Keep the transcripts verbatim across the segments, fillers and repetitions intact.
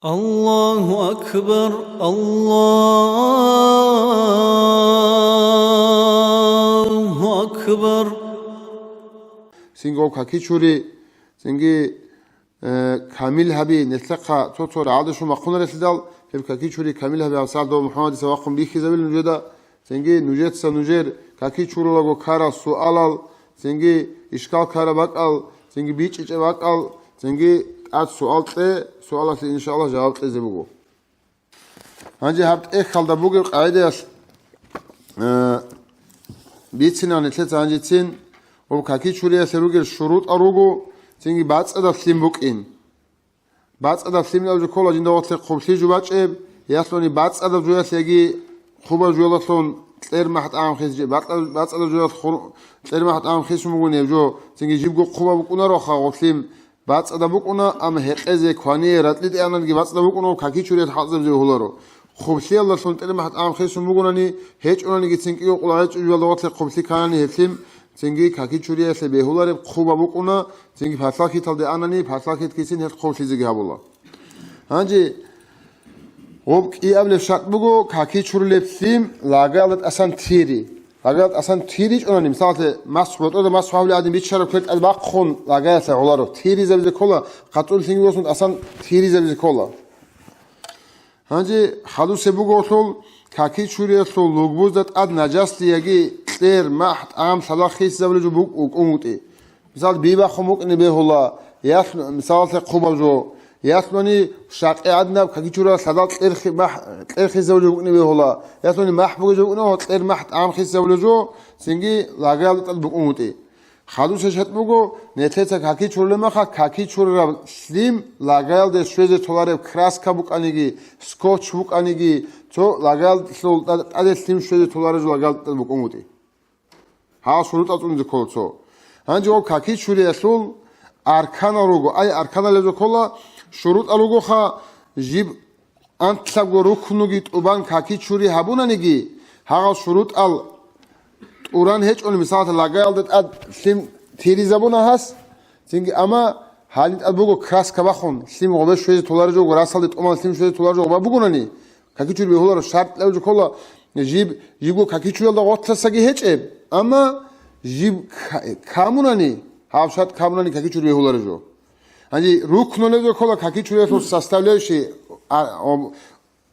Аллагьу акбар, Аллагьу акбар. Цинги гьаб какичури, цинги, э, камил гьаби, нилъехъа цо-цо рагӀалде щун бахъунарелъидал, гьеб какичури камил гьаби гьабсагӀат дов МухӀаммадица вахъун бихьизабила нужеда. Цинги нужеца нужер какичурулаго ккарал суалал, цинги ишкал ккараб бакӀал, цинги бичӀчӀичӀеб бакӀал, цинги тӀад суал кье, суалалъе, иншааллагь, жаваб кьезе буго. Гьанже гьаб тӀехьалда бугеб къагӀидаялъ, э, бицина нилъеца гьанжецин, гьаб какичуриялъе ругел шурутӀал руго, цинги бацӀцӀадаб лъим букӀин. БацӀцӀадаб лъималъ жо ккола жинда гъорлъе хъублъи жо бачӀеб, ялъуни бацӀцӀадаб жоялъ яги хъубаб жоялдалъун кьер махӀ тӀагӀам хисичӀеб, бацӀцӀа-, бацӀцӀадаб жоялъ хур-, кьер махӀ тӀагӀам хисун бугони гьеб жо, цинги жибго хъубаб букӀунароха гъоб лъим, бацӀцӀадаб букӀуна, амма гьекъезе квание ратӀлитӀ ананги бацӀцӀадаб букӀуна, какичуриялъ хӀалтӀизабизе бегьуларо. Хъублъиялдалъун кьер махӀ тӀагӀам хисун бугонани, гьечӀоналдаса цинги къулгӀа гьечӀо жоялда гъорлъе хъублъи кканани гьеб лъим, цинги какичуриялъе бегьулареб хъубаб букӀуна, цинги палъалъ хьиталде анани, палъалъ хьит кисин гьел хъублъизеги гьабула. Гьанже гьаб кӀиабилеб шартӀ буго, какичурулеб лъим лагаялда тӀасан тири. Лагаялда тӀасан тиричӀонани, мисалалъе, масхӀ, ботӀрода масхӀ гьабулев гӀадин биччараб квер тӀад бахъун лагаялъе гӀоларо. Тиризабизе ккола, къацӀцӀун лъимги босун тӀасан тиризабизе ккола. Гьанже хадусеб буго гьелъул, какичуриялъул лугбузда тӀад нажаслъи яги кьер, махӀ, тӀагӀам лъала хисизабулеб жо букӀ-, букӀунгутӀи. Мисал, би бахъун букӀине бегьула, ялъ-, мисалалъе хъубаб жо, ялъуни шакъи гӀадинаб какичурал лъадал кьер хи-, махӀ, кьер хисизабулеб букӀине бегьула, ялъуни махӀ бугеб жо букӀине, кьер, махӀ, тӀагӀам хисизабулеб жо, цинги лагаялда тӀад букӀунгутӀи. Хадусеб шартӀ буго, нилъеца какичурулеб мехалъ, какичураб лъим лагаялде щвезе толареб краска букӀаниги, скотч букӀаниги, цо лагаялъул тӀа-, тӀаде лъим щвезе толареб жо лагаялда тӀад букӀунгутӀи. Гьал шурутӀал цӀунизе ккола цо. Гьанже гьаб какичуриялъул арканал руго. Ай, арканал гьезул ккола, шурутӀал ругоха, жиб анлъабго рукнуги тӀубан какичури гьабунаниги, гьагъал шурутӀал тӀуран гьечӀони, мисалалъе, лагаялда тӀад лъим тиризабуна гьас, цинги, амма гьалин тӀад буго краска бахъун, лъим гъобе щвезе толареб жо буго, расалде тӀубан лъим щвезе толареб жо гъоба бугонани, какичури бегьуларо. ШартӀ лъаб жо ккола, жиб, жибго какичуриялда гъорлъасаги гьечӀеб, амма жиб ка-, камунани, гьаб шартӀ камунани какичури бегьуларо жо. Гьанже рукнул гьезул ккола какичуриялъул составляющий, а, об-,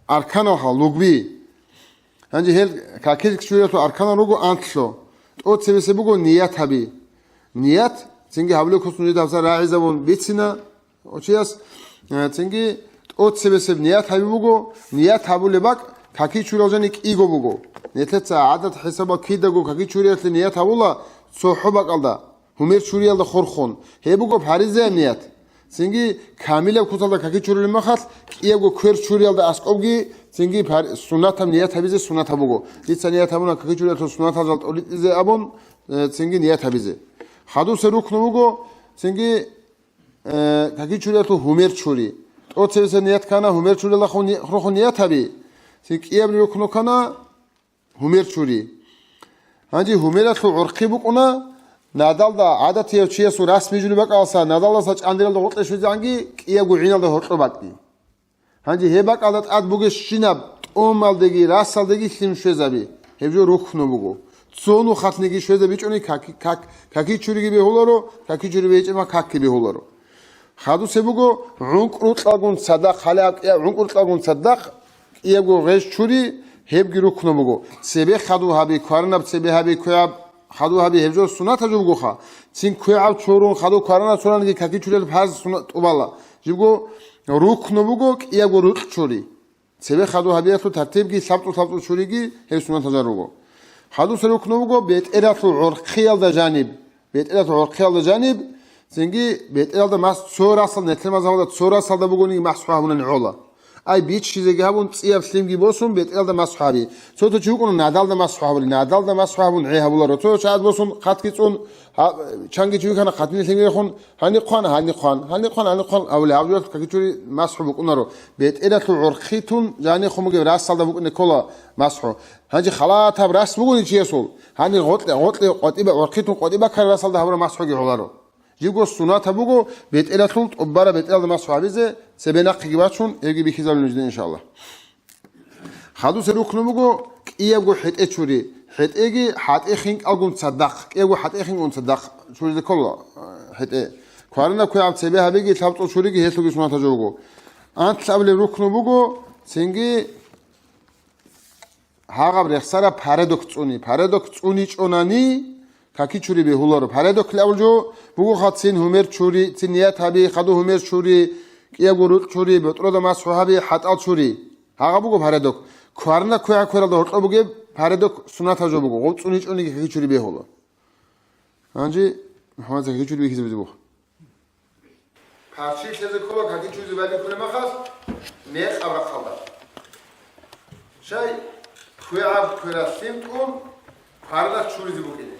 арканал гьал, лугби. Гьанже гьел какичуриялъул арканал руго анлъго. ТӀоцебесеб буго ният гьаби. Ният, цинги гьабулеб куц нужеда гьабсагӀат рагӀизабун бицина, Очияс, э, цинги тӀоцебесеб ният гьабиб буго, ният гьабулеб бакӀ какичурал жани кӀиго буго. Нилъеца гӀадат хӀисабал кидаго какичуриялъе ният гьабула цохӀо бакӀалда, гьумер чуриялда хурхун. Гьеб буго паризаяб ният. Цинги камилаб куцалда какичурулеб мехалъ, кӀиябго квер чуриялда аскӀобги, цинги пар-, суннатаб ният гьабизе суннатаб буго. Дица ният гьабуна какичуриялъул суннатал жал тӀоритӀизе абун, э, цинги ният гьабизе. Хадусеб рукну буго, цинги э, какичуриялъул гьумер чури. ТӀоцебесеб ният ккана гьумер чурилахун ни-, хурхун ният гьаби. Цин кӀияб рукну ккана гьумер чури. Гьанже гьумералъул гӀурхъи букӀуна, надалда гӀадатияв чиясул рас бижулеб бакӀалдаса, надалдаса чӀандиралда гъоркье щвезегӀанги, кӀиябго гӀиналда гьоркьоб бакӀги. Гьанже гьеб бакӀалда тӀад бугебщинаб тӀомалдеги расалдеги лъим щвезаби. Гьеб жо рукну буго. Цо нухалъниги щвезабичӀони каки-, как-, какичуриги бегьуларо, какичури бегьичӀеб мехалъ какги бегьуларо. Хадусеб буго, гӀункӀрукьалгун цадахъ, гьале аб кӀияб гӀункӀрукьалгун цадахъ кӀиябго гъеж чури, гьебги рукну буго. Цебе хадуб гьаби, кваранаб цебе гьаби, квегӀаб хадуб гьаби, гьеб жо суннатаб жо бугоха. Цин квегӀаб чорун, хадуб кваранаб цоранги какичуриялъ парз суннат тӀубала. Жибго рукну буго кӀиябго рукь чури. Цебе хадуб гьабиялъул тартибги лъабцӀул-лъабцӀул чуриги гьеб суннатал жал руго. Хадусеб рукну буго бетӀералъул гӀорхъиялда жаниб. БетӀералъул гӀорхъиялда жаниб, цинги бетӀералда мас цо расал, нилъер мазгьабалда цо расалда бугониги масхӀу гьабунани гӀола. Ай, биччизеги гьабун, цӀияб лъимги босун, бетӀералда масхӀу гьаби. Цо-цо чи вукӀуна надалда масхӀу гьабули, надалда масхӀу гьабун гӀе гьабуларо. Цо чагӀаз босун, хъатги цӀун, гьа-, чанги чи вихьана, хъатине лъимги рехун, гьанихъван, гьанихъван, гьанихъван, гьанихъван абули, гьаб жоялъ какичури масхӀу букӀунаро. БетӀералъул гӀорхъи тун жанихъун бугеб расалда букӀине ккола масхӀу. Гьанже халатаб рас бугони чиясул, гьанир гъоркье, гъоркье къватӀиба-, гӀорхъи тун къватӀибаккараб расалда гьабураб масхӀуги гӀоларо. Жибго сунатаб буго бетӀералъул тӀубараб бетӀералда масхӀу гьабизе, цебе нахъеги бачун, гьебги бихьизабулин нужеда, иншаллагь. Хадусеб рукну буго кӀиябго хӀетӀе чури. ХӀетӀеги хӀатӀе хинкӀалгун цадахъ, кӀиябго хӀатӀе хинкӀун цадахъ чуризе ккола, э, хӀетӀе. Кварана квегӀаб цебе гьабиги, лъабцӀул чуриги гьелъулги сунатаб жо буго. Анлъабилеб рукну буго, цинги гьагъаб рехсараб парадок цӀуни. Парадок цӀуничӀонани, каки чури бегьуларо. Парадок лъабул жо буго хадцин гьумер чури, цин ният гьаби, хадуб гьумер чури, кӀиябго рукъ чури, бетӀералда масхӀу гьаби, хӀатӀал чури. Гьагъаб буго парадок. Кварна квегӀаб квералда гьоркьоб бугеб парадок сунатаб жо буго, гъоб цӀуничӀониги каки чури бегьула. Гьанже МухӀаммад каки чури бихьизабизе буго. Парччи лъезе ккола каки чуризе байбихьулеб мехалъ, мекъаб рахъалда. Щай, квегӀаб квералъ лъим тӀун, кваралъ чуризе букӀине.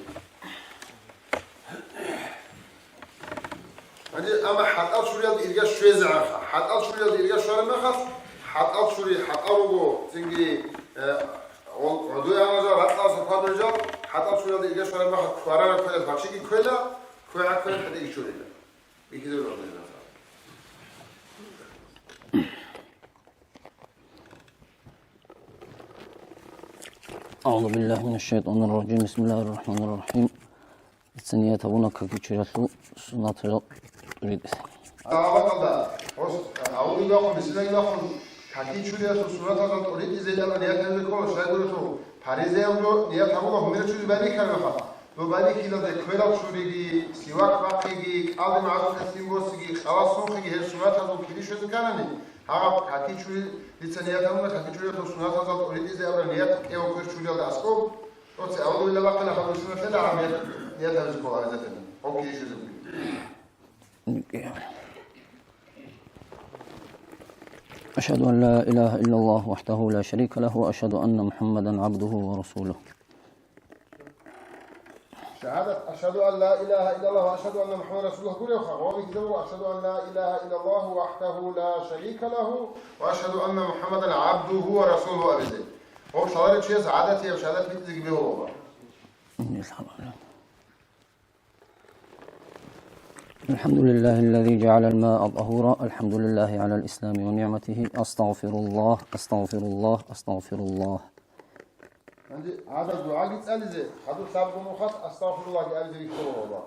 Гьанже, амма хӀатӀал чуриялда ирга щвезегӀанха. ХӀатӀал чуриялда ирга щвараб мехалъ, хӀатӀал чури, хӀатӀал руго, цинги, э, гъо-, гӀодой гьанажал, ракьаласа хьвадулел жал, хӀатӀал чуриялда ирга щвараб мехалъ, кварараб квералъ парччиги кквела, квегӀаб квералъ хӀетӀеги чурила. Бихьизабулеб бакӀалда. أعوذ بالله من الشيطان الرجيم. بسم الله الرحمن الرحيم. Дица ният гьабуна каки чуриялъул сунатал ритӀизе. Авалда, ос, авалда бахун, бисмиллагь бахун, каки чуриялъул сунатал ритӀизе ният гьабизе ккола, щайгурелъул, паризаяб жо ният гьабула гьумер чуризе байбихьараб мехалъ. Доб байбихьиналде кверал чуриги, сивак бахъиги, кӀалдиб магӀарухъе лъим босиги, къала сунхъиги гьел сунатазул кири щвезе кканани, гьагъаб каки чури, дица ният гьабуна, каки чуриялъул сунатазул тӀоритӀизе абураб ният кӀиябго квер чуриялда аскӀоб, оце авалугила бахъана хадур сунат лъела гьаб ният, ният гьабизе ккола гьабизатани, гьоб кири щвезе ккола. أشهد أن لا إله إلا الله وحده لا شريك له، وأشهد أن محمدا عبده ورسوله. شهادة أشهد أن لا إله إلا الله وأشهد أن محمدا رسول الله гуревха, ва бихьизабула أشهد أن لا إله إلا الله وحده لا شريك له وأشهد أن محمدا عبده ورسوله абизе. Гьоб лъаларев чияс гӀадатияб шагьадат битӀизеги бегьула. الحمد لله الذي جعل الماء طهورا، الحمد لله على الإسلام ونعمته، أستغفر الله، أستغفر الله، أستغفر الله. Гьанже гьадаб дугӀаги цӀализе, хадуб лъабго нухалъ астагъфируллагьги абизе рихьуларо.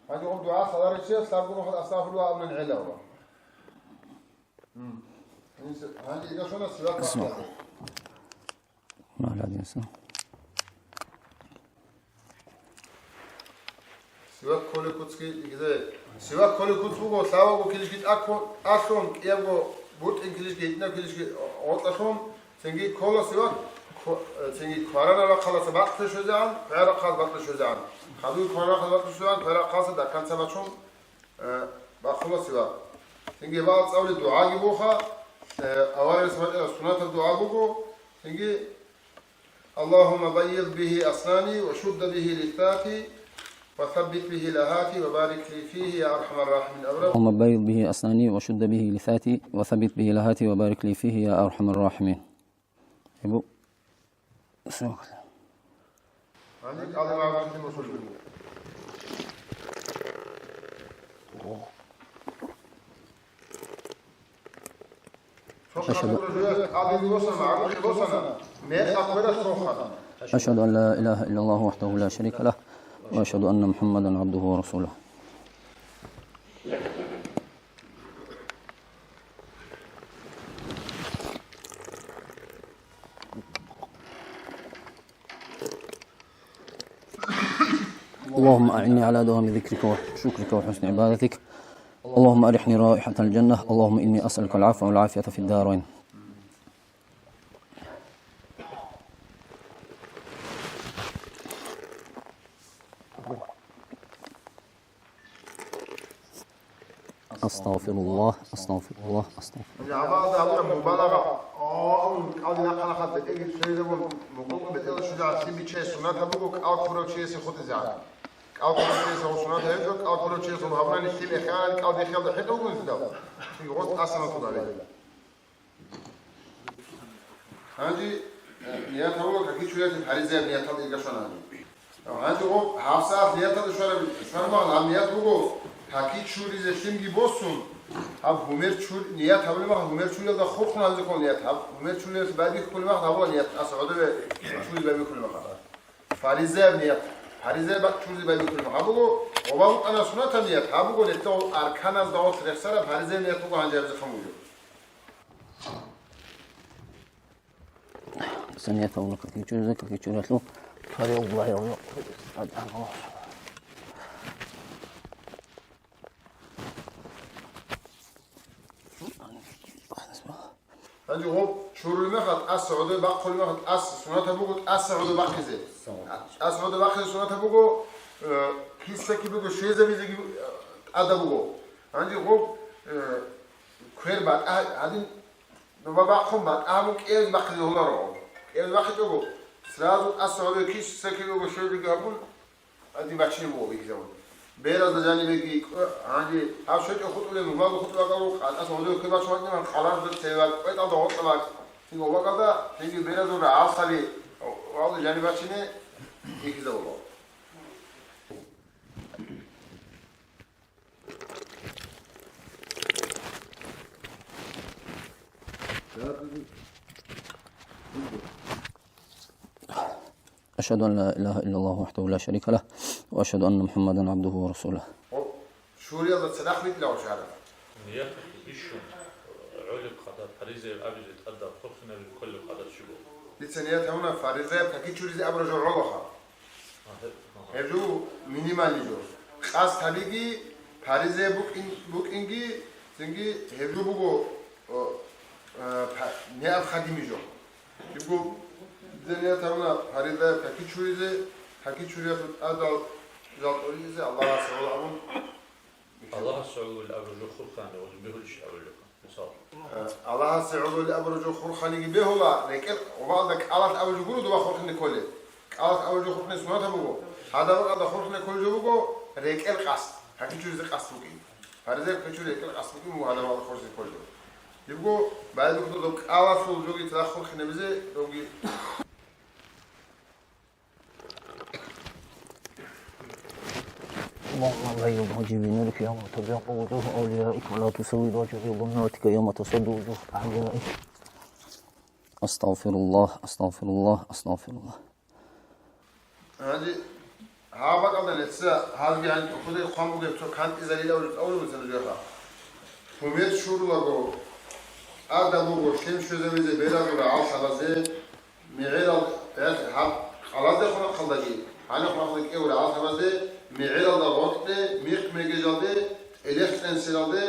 Гьанже гьаб дугӀа лъаларев чияс лъабго нухалъ астагъфируллагь абунани гӀеларо. М. Гьанже, гьанже игашуна сивак бахъиялъе. Сивак кколеб куцги игизе. Сивак кколеб куц буго, лъабабго килищги тӀаккун, тӀалъун, кӀиябго бутӀин килищги, гьитӀинаб килищги гъоркьалъун, цинги ккола сивак, кв-, цинги кваранаб рахъалдаса бакълъи щвезегӀан, квегӀаб рахъалдаса бакълъи щвезегӀан. Хадуб кваранаб рахъалдаса бакълъи щвезегӀан, квегӀаб рахъалдаса дакканца бачун, э, бахъула сивак. Цинги гьеб цӀалулеб дугӀаги буха, э, аварагас бачӀараб суннатаб дугӀа буго, цинги اللهم بيض به أسناني وشد به لثاتي وثبت به لهاتي وبارك لي فيه يا أرحم الراحمين. اللهم بيض به أسناني وشد به لثاتي وثبت به لهاتي وبارك لي فيه يا أرحم الراحمين. Гьеб-, أشهد، أشهد أن لا إله إلا الله وحده لا شريك له، وأشهد أن محمدا عبده ورسوله. اللهم أعني على دوام ذكرك وشكرك وحسن عبادتك. اللهم أرحني رائحة الجنة. اللهم إني أسألك العفو والعافية في الدارين. أستغفر الله، أستغفر الله، أستغفر الله. Гьабалда гьабураб мубалагъа, о, кӀалдинахъа-нахъа бетӀерги цоязабун, мукъукъ бетӀералда щвезегӀан лъим биччай суннатаб буго кӀал ккурав чиясе хутӀизегӀан. КӀал ккурав чиясе гъоб суннат гьечӀо, кӀал ккурав чиясе гъоб гьабунани лъим эхеанани кӀал биххиялда хӀетӀулгун гьезда. Цинги гъос тӀасан батулаби. Гьанже, э, ният гьабула каки чуриялъе паризаяб нияталда ирга щвана гьанже. Гьанже гъоб гьабсагӀат нияталда щвараб, щвараб магӀна гьаб ният буго, Каки чуризе лъимги босун, гьаб гьумер чур-, ният гьабулеб мехалъ, гьумер чуриялда хурхун гьабизе ккола ният, гьаб гьумер чуриялъ байбихьулеб мехалъ, гьабула ният, тӀаса гӀодобе чуризе байбихьулеб мехалъ. Фаризаяб ният, фаризаяб бакӀ чуризе байбихьулеб мехалъ. Гьаб буго, гъоба букӀана сунатаб ният, гьаб буго нилъер арканазда гъорлъ рехсараб фаризаяб ният буго гьанже гьабизе хъан буго. Санияталда какичуризе, какичуриялъул париялъул. Гьанже гъоб чурулеб мехалъ тӀаса гӀодобе бахъулеб мехалъ тӀаса сунатаб буго тӀаса гӀодобе бахъизе. ТӀаса гӀодобе бахъизе сунатаб буго, э, киса-кибего щвезабизеги, э, тӀадаб буго. Гьанже гъоб, э, квер батӀа гьадин Доба бахъун батӀа гьабун кӀиабизе бахъизе гьоларо. КӀиабизе бахъичӀого, сразу тӀаса гьабе киса-кибего щвезеги гьабун, гьадин бачине буго бихьизабун. Беразда жанибеги кӀо-, гьанже гьаб щвечӀо хутӀулеб, нугьлабго хутӀулеб бакӀалда, тӀаса гьодов квер бачун ватӀинегӀан, къаларда цеве бакӀ, кӀветӀалда гъоркьа бакӀ, цинги обакӀалда, цинги беразул рагӀалхъаби, гьалда жаниб бачине бихьизабула. أشهد أن لا إله إلا الله وحده لا شريك له، وأشهد أن محمدا عبده ورسوله. Чуриялда цадахъ битӀила гъо шагьараб. Нияталъе бищун гӀолеб къадар, фаризаяб абизе тӀадаб, хурхинабизе кколеб къадар щиб буго? Дица ният гьабуна фаризаяб каки чуризе абураб жо гӀолаха. Гьеб жо минимальный жо. Къасд гьабиги, паризе букӀин-, букӀинги, цинги гьеб жо буго, о, э, па-, необходимый жо. Жибго дица ният гьабуна паризаяб каки чуризе, каки чуриялъул тӀадал жал тӀоризе Аллагьасе гӀоло абун. Аллагьасе гӀоло абураб жо хурхани, гьезул бегьулищ абулеб, мисал. Э, Аллагьасе гӀоло абураб жо хурханиги бегьула, рекӀел гъобалда кӀалалъ абураб жо гуро доба хурхине кколеб. КӀалалъ абураб жо хурхине сунатаб буго. Гьадаб бакӀалда хурхине кколеб жо буго рекӀел къасд. Каки чуризе къасд букӀин. Фаризаяб каки чуризе рекӀел къасд букӀин буго гьадаб бакӀалда хурхине кколеб жо. Жибго байбихьулеб кӀалалъул жоги цадахъ хурхинабизе, жоги اللهم بيض وجهي بنورك يوم تبيض وجوه أوليائك ولا تسود وجهي بظلماتك يوم تسود وجوه أعدائك. أستغفر الله، أستغفر الله، أستغفر الله. Гьанже гьаб бакӀалда нилъеца гьазги гьанже хъван бугеб цо кантӀизарилан абулеб буго цо жоха. Гьумер чурулаго, тӀадаб буго лъим щвезабизе беразул рагӀалхъабазе, мегӀерал, гьаб къаладе хъван-хъалдаги, гьаниб хъван-хъалдаги кӀиявго рагӀалхъабазде, мегӀералда гъоркье, михъ мегежалде, тӀелехъ кьенсералде,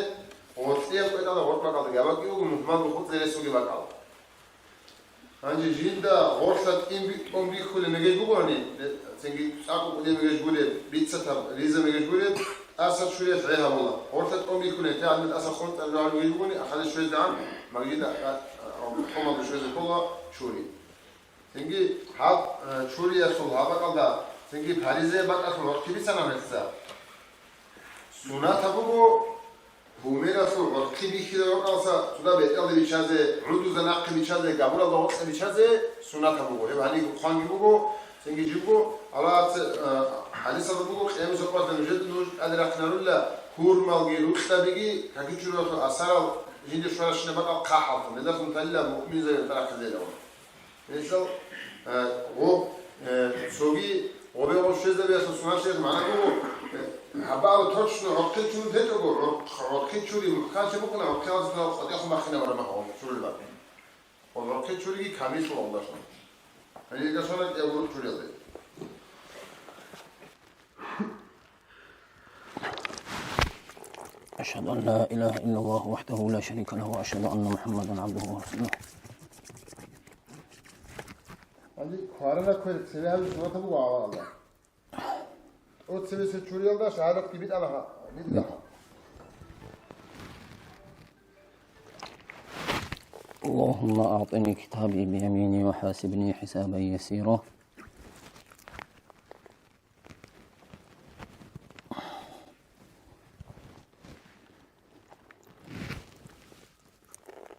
гъоркьияб кӀветӀалда гъоркь бакӀалдаги, абаги буго мухӀмал бухуцӀи рес бугеб бакӀал. Гьанже жинда гъорлъа тӀин би-, тӀун бихьулеб мегеж бугони, цинги цӀакъго кӀудияб мегеж гуреб, бицатаб, риза мегеж гуреб, тӀаса чуриялъ гӀей гьабула. Гъорлъа тӀун бихьулеб, те гьаниб тӀаса хъун цӀар жо гьабулеб мегеж бугони, ахаде щвезегӀан, магжида, а, а, хъумалда щвезе ккола чури. Цинги гьаб, э, чуриялъул гьаб бакӀалда, цинги паризе бакӀалъул гъоркьи бицана гьесда. Сунатаб буго, гьумералъул гъоркьи бихьидал рукӀалса цуда бетӀералде биччазе, гӀудузда нахъе биччазе, габуралда гъоркье биччазе сунатаб буго. Гьеб гьаниб хъванги буго, цинги жибго, Аллагьас, э, хӀадисалда буго, къиямасеб къоялъ нужеда нуж тӀаде рахъинарулила гьурмалги, рукьабиги, каки чуриялъул асарал жинде щваращинаб бакӀал хъахӀаллъун, гьелдалъун талила муъминзабазда рахъизейилан. Мисал, э, гъоб, э, цоги гъобе гъоб щвезабиялъул сунатиялъ магӀна буго, э, гьабаала точно гӀорхъи чурун течӀого, гӀор-, гӀорхъи чури мухӀканчи букӀуна, гӀорхъиялдаса къотӀехун бахъинабураб мехалъ чурулеб бакӀ. Гъоб гӀорхъи чуриги камиллъула гьелдалъун. Гьаниб гьесда сунат ягуру чуриялде. أشهد أن لا إله إلا الله وحده لا شريك له، وأشهد أن محمدا عبده ورسوله. Гьанже кварана квер цеве гьабизе сунатаб буго гӀаваралда. ТӀоцебесеб чуриялда шагьадатги битӀана гьа-, битӀана. اللهم أعطني كتابي بيميني وحاسبني حسابا يسيرا.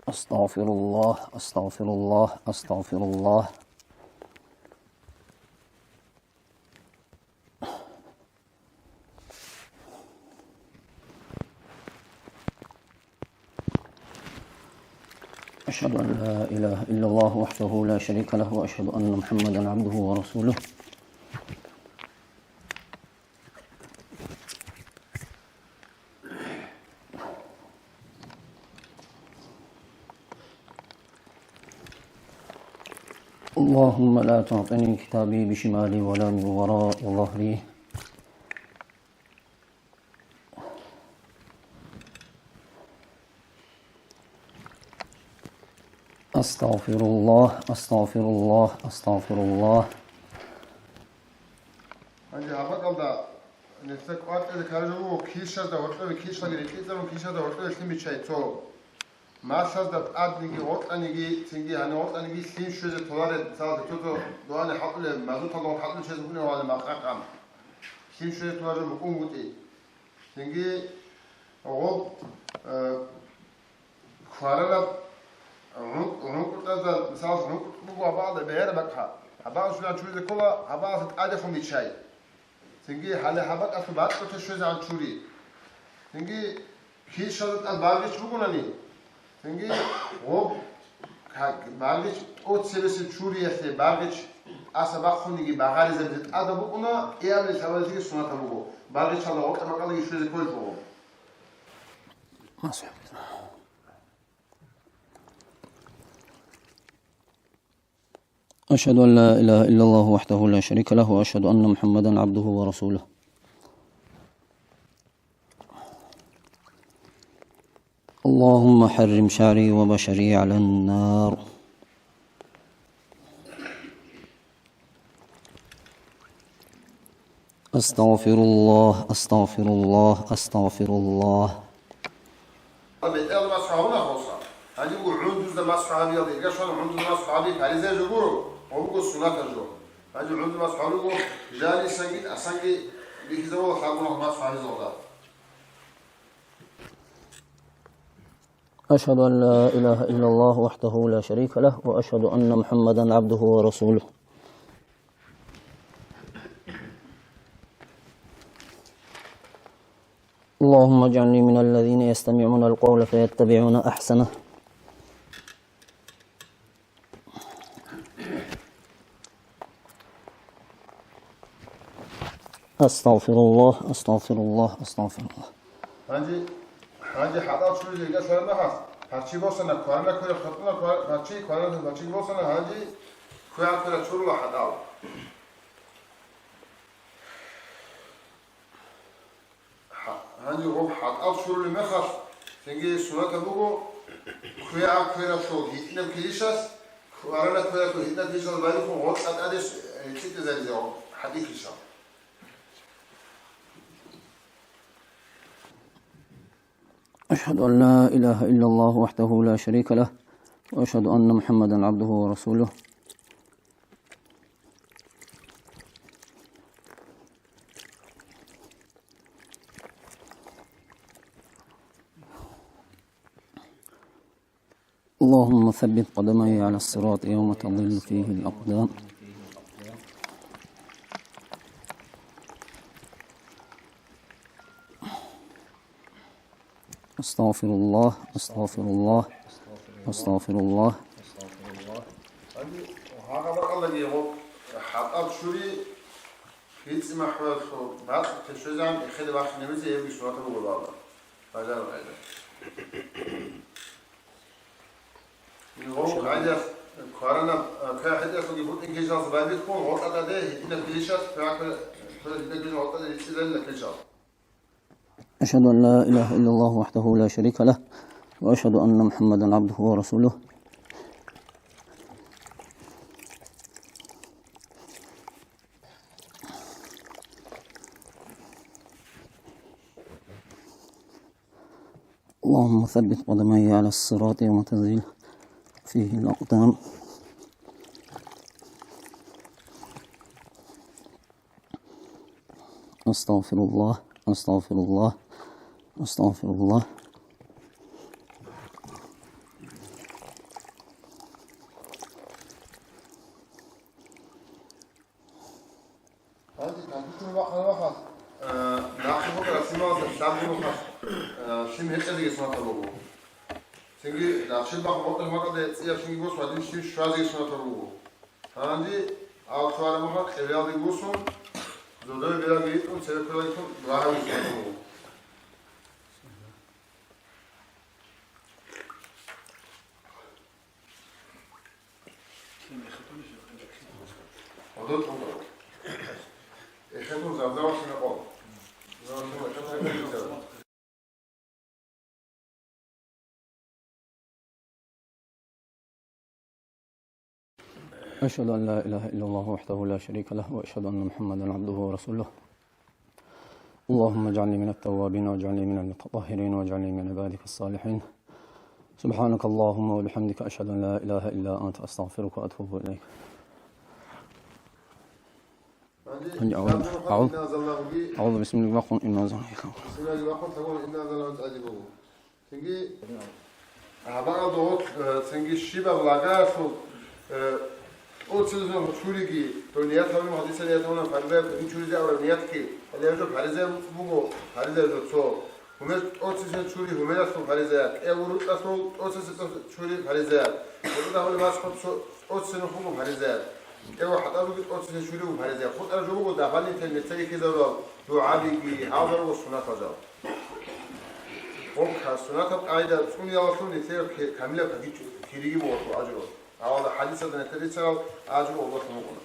أستغفر الله، أستغفر الله، أستغفر الله. أشهد أن لا إله إلا الله وحده لا شريك له، وأشهد أن محمدا عبده ورسوله. اللهم لا تعطني كتابي بشمالي ولا من وراء ظهري. أستغفر الله، أستغفر الله، أستغفر الله. Гьанже гьаб бакӀалда нилъеда кӀвар кьезе ккараб жо буго, килщазда гьоркьове, килщалги рекӀицӀарун, килщазда гьоркьове лъим биччай цо. Малъазда тӀадниги, гъоркьаниги, цинги гьанив гъоркьаниги лъим щвезе толареб, мисалалъе, цо-цо дугьани хӀалтӀулеб, мазуталда гъоб хӀалтӀулеб чияс букӀунеб гьавали макъа-къам. Лъим щвезе толареб жо букӀун бутӀи. Цинги гъоб, э, кваранаб гӀункӀ-, гӀункӀутӀазда, мисалалъе, гӀункӀутӀ буго гьабаалда бегьараб бакӀ, гьабаалъ чуран чуризе ккола, гьабаалъ тӀадехун биччай. Цинги гьале гьаб бакӀалъул бакьулъе щвезегӀан чури. Цинги килщазда тӀад баргъич бугонани, цинги гъоб ка-, баргъич тӀоцебесеб чуриялъе баргъич тӀаса бахъуниги багъаризабизе тӀадаб букӀуна, кӀиабилеб лъабабилъги сунатаб буго, баргъичалда гъоркьа бакӀалдаги щвезе кколелъул. أشهد أن لا إله إلا الله وحده لا شريك له، وأشهد أن محمدا عبده ورسوله. اللهم حرم شعري وبشري على النار. أستغفر الله، أستغفر الله، أستغفر الله. БетӀералда масхӀу гьабуна гъоса. Гьаниб гӀундузда масхӀу гьабиялда, ирга щвана гӀундузда масхӀу гьаби фаризаяб жо гуро, ва буго суннатаб жо. Гьаниб гӀундузда масхӀу гьабулеб буго, жанисанги, тӀасанги бихьизабула лъабгӀунаб масхӀу гьабизалда. أشهد أن لا إله إلا الله وحده لا شريك له، وأشهد أن محمدا عبده ورسوله. اللهم اجعلني من الذين يستمعون القول فيتبعون أحسنه. أستغفر الله، أستغفر الله، أستغفر الله. Гьанже, гьанже хӀатӀал чуризе гьикъалъараб мехалъ, парччи босана, кварана квера хутӀуна, ква-, парччи, кварана парччи босана, гьанже квегӀаб квера чурула хӀатӀал. Гьа-, гьанже гъоб хӀатӀал чурулеб мехалъ, цинги суннатаб буго, квегӀаб квералъул гьитӀинаб килищас, кварана квералъул гьитӀинаб килищал байбихьун гъоркьа тӀаде с-, э, цӀикӀкӀизаризе гъоб хӀатӀикилъал. أشهد أن لا إله إلا الله وحده لا شريك له، وأشهد أن محمدا عبده ورسوله. اللهم ثبت قدمي على الصراط يوم تضل فيه الأقدام. أستغفر الله، أستغفر الله، أستغفر الله. Гьанже гьагъа бакӀалдаги гъоб хӀатӀал чури, гьитӀи махӀуялъул бакьулъе щвезегӀан эхеде бахине бизе, гьебги суннатаб буго, бажараб гӀелда. Гъоб гӀадиялъ кваранаб, а, квегӀаб хӀетӀиялъулги бутӀин килищалъ байбихьун, гъоркьа тӀаде гьитӀинаб килищас, квегӀаб кве-, кве-, гьитӀинаб килищал гъоркьа тӀаде рицӀцӀизарила килищал. أشهد أن لا إله إلا الله وحده لا شريك له، وأشهد أن محمدا عبده ورسوله. اللهم ثبت قدمي على الصراط يوم تزل فيه الأقدام. أستغفر الله، أستغفر الله، أستغفر الله. Гьанже кантичун вахъана вахъас, э, нахъе букӀараб лъималазда лъабго нухалъ, э, лъим гьекъезеги сунатаб буго. Цинги нахшил бахъ гъоркьа макъалда цӀияб цинги босун, гьадин щиб щвазеги сунатал руго. Гьанже алцуараб махъа къебеялде босун, зодобе бераги ритӀун, цебе ккелалдехун дугӀаги сунатал руго. Гьудул тӀубал. Эхетун забзавалъина къо. أشهد أن لا إله إلا الله وحده لا شريك له، وأشهد أن محمدا عبده ورسوله. اللهم اجعلني من التوابين، واجعلني من المتطهرين، واجعلني من عبادك الصالحين. سبحانك اللهم وبحمدك، أشهد أن لا إله إلا أنت، أستغفرك وأتوب إليك. أعوذ، أعوذ، أعوذ بسم الله الرحمن الرحيم. Цинги, а, багьа догъо, э, цинги щибаб лагаялъул, э, тӀоцебесеб чуриги, дов ният гьабун, гьадиса ният гьабун, фаризаяб кӀудин чуризе абураб ниятги, гьале гьеб жо фаризаяб буго, фаризаяб жо цо. Гьумер тӀоцебесеб чури гьумералъул фаризаяб, кӀиябго рукъалъул тӀоцебесеб чури фаризаяб, гьеб дагьабали масхӀу цо-, тӀоцебесеб нухалъул фаризаяб, кӀиябго хӀатӀаб руги тӀоцебесеб чури буго фаризаяб. ХутӀараб жо буго дагьабалин тел нилъеда ккезарурал дугӀабиги, гьалдал руго сунатал жал. Гьеб сунатаб къагӀида цӀуниялалъул нилъер ке-, камилаб кириги буго ажру. Гьалда хӀадисалда нилъер рицарал ажру гьебалъун букӀуна.